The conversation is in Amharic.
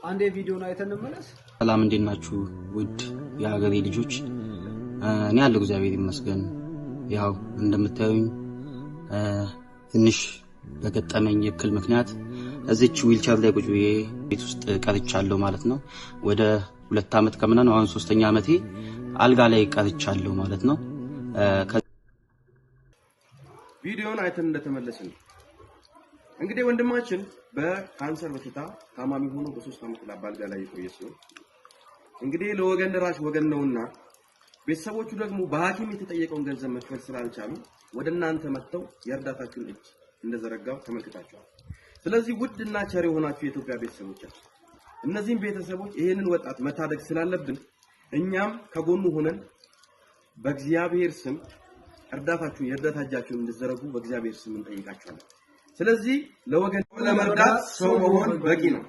አንዴ ቪዲዮን አይተን እንመለስ። ሰላም፣ እንዴት ናችሁ? ውድ የሀገሬ ልጆች፣ እኔ ያለው እግዚአብሔር ይመስገን። ያው እንደምታዩኝ ትንሽ በገጠመኝ እክል ምክንያት እዚች ዊልቸር ላይ ቁጭ ብዬ ቤት ውስጥ ቀርቻለሁ ማለት ነው። ወደ 2 ዓመት ከምናምን፣ አሁን ሶስተኛ ዓመቴ አልጋ ላይ ቀርቻለሁ ማለት ነው። ቪዲዮን አይተን እንደተመለስን እንግዲህ ወንድማችን በካንሰር በሽታ ታማሚ ሆኖ በ3 ዓመት ላይ በአልጋ ላይ የቆየ ሲሆን፣ እንግዲህ ለወገን ደራሽ ወገን ነውና ቤተሰቦቹ ደግሞ በሐኪም የተጠየቀውን ገንዘብ መክፈል ስላልቻሉ ወደ እናንተ መጥተው የእርዳታችሁን እጅ እንደዘረጋው ተመልክታችኋል። ስለዚህ ውድና ቸር የሆናችሁ የኢትዮጵያ ቤተሰቦቻችን፣ እነዚህም ቤተሰቦች ይህንን ወጣት መታደግ ስላለብን እኛም ከጎኑ ሆነን በእግዚአብሔር ስም እርዳታችሁን የእርዳታ እጃችሁን እንድትዘረጉ በእግዚአብሔር ስም እንጠይቃችኋለን። ስለዚህ ለወገን ለመርዳት ሰው መሆን በቂ ነው።